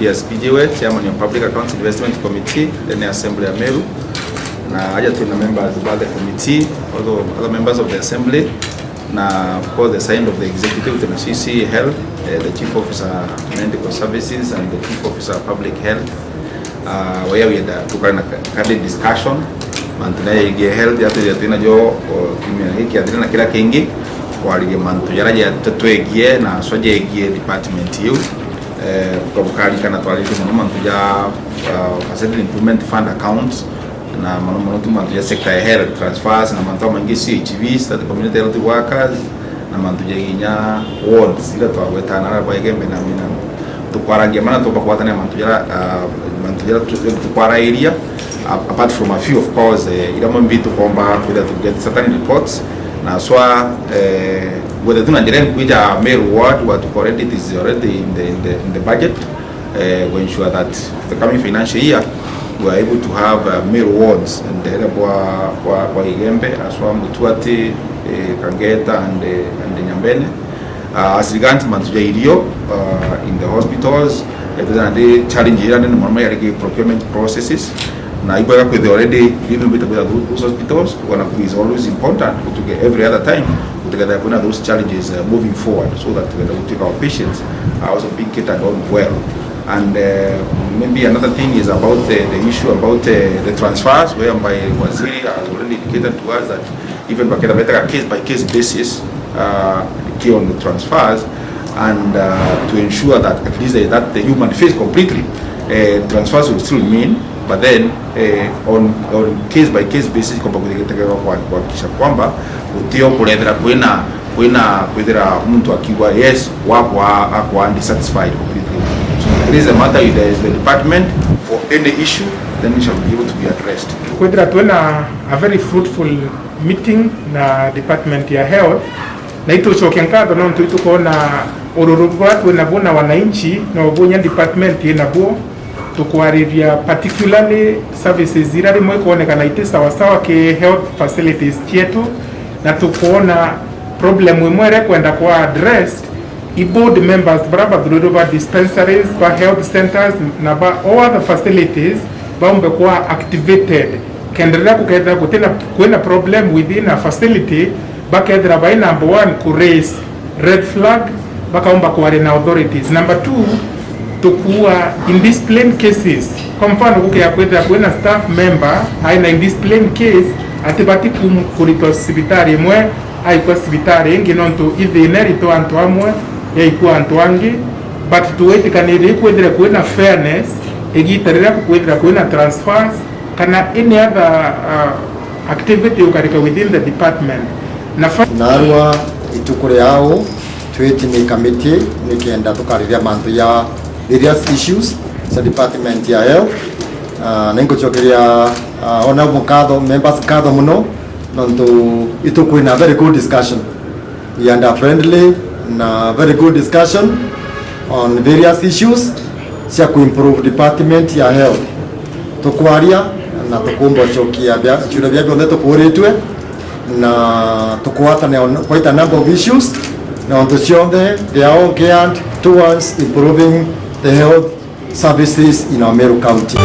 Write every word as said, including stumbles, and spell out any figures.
Yes, P J we, chairman ya Public Accounts Investment Committee, ndene ya Assembly ya Meru. Na aja twina members ba the committee, also other members of the assembly, na of course the side of the executive, twina C C Health, eh, the chief officer medical services and the chief officer public health. Ah, waya wenda tukare na ka-, candid discussion, mantu na yegie health ya twithira twina jo, o, kiumia giki athira na kira kingi, kwariria mantu jara ja-, twegie na so jegie department iu. Eh, bukabukarikana twariritie mono mantu ja, ah, Facility Improvement Fund accounts, na mono mono tu mantu ja sector ya health transfers, na mantu amaingi C H Vs, that community health workers, na mantu ja inya wards, ira twagwetana ara bwa Igembe na Mina. Tukwarangia mana tumba kugwatania mantu jara, ah, mantu jara tu-, tukwarairia, a-, apart from a few, of course, eh, ira mambi tukomba kwitha to get certain reports, na swa, eh, whether tuna njira nkuija Meru ward, what already it is already in the, in the, in the budget. Eh, we ensure that the coming financial year we are able to have, uh, Meru wards and the area bwa, bwa, bwa Igembe, aswa Mutuati, eh, Kangeta and, eh, and Nyambene. Uh, as regards mantu ja irio, uh, in the hospitals, eh, there's a challenge ira nene mono ya procurement processes. Na ibwega kwithira already, even with, with those hospitals, wana is always important to get every other time, to get those challenges, uh, moving forward, so that we take our patients are also being catered on well. And, uh, maybe another thing is about the, the issue about, uh, the transfers, whereby Waziri has already indicated to us that even bakenda betega case by case basis, uh, key on the transfers, and, uh, to ensure that at least that the human face completely, uh, transfers will still remain, but then, uh, on, on case by case basis, kwamba kutegetegerwa kwa, kuhakikisha kwamba gutio kurethera kwina, kwina kwithira muntu akiuga yes, wakwa akwa dissatisfied completely. So it is a matter with the, the department for any issue, then it shall be able to be addressed. Kwithira twina a very fruitful meeting na department ya health, na itucokia nkatho nontu itukwona ururu bwa twina bwo na wananchi, no bunya department ina bwo. Tukwariria particularly services ira rimwe ikwonekana iti sawasawa ki health facilities cietu, na tukwona problem imwe iria ikwenda kwa addressed, i board members bara bathurirwe ba dispensaries, ba health centers, na ba all other facilities baumbe kwa activated. Kenda riria gukethira gutina, kwina problem within a facility, bakethira bai number one ku raise red flag, bakaumba kwaria na authorities. Number two, tukuua indiscipline cases. Kwa mfano, gukea kwithira kwina staff member aina indiscipline case, atibati kum-, kuritwa cibitari imwe aikwa cibitari ingi, nontu ithina iritwa antu amwe yaikua antu angi, but tuitikanirie kwithire kwina fairness igita riria kukwithira kwina transfers kana any other, uh, activity ukarika within the department. Na fa- Narua ituku ria au, twiti ni committee nikenda tukariria mantu ya various issues cia department ya health. Uh, na ingucokeria, uh, ona mukatho, members nkatho muno, nontu itukwina very good discussion. We had a friendly na very good discussion on various issues cia ku improve department ya health. Tukwaria na tukumba ucokia bia, ciuria bia bionthe tukuritwe, na tukugwatania on quite a number of issues, na ontu cionthe they are all geared towards improving the health services in our Meru County.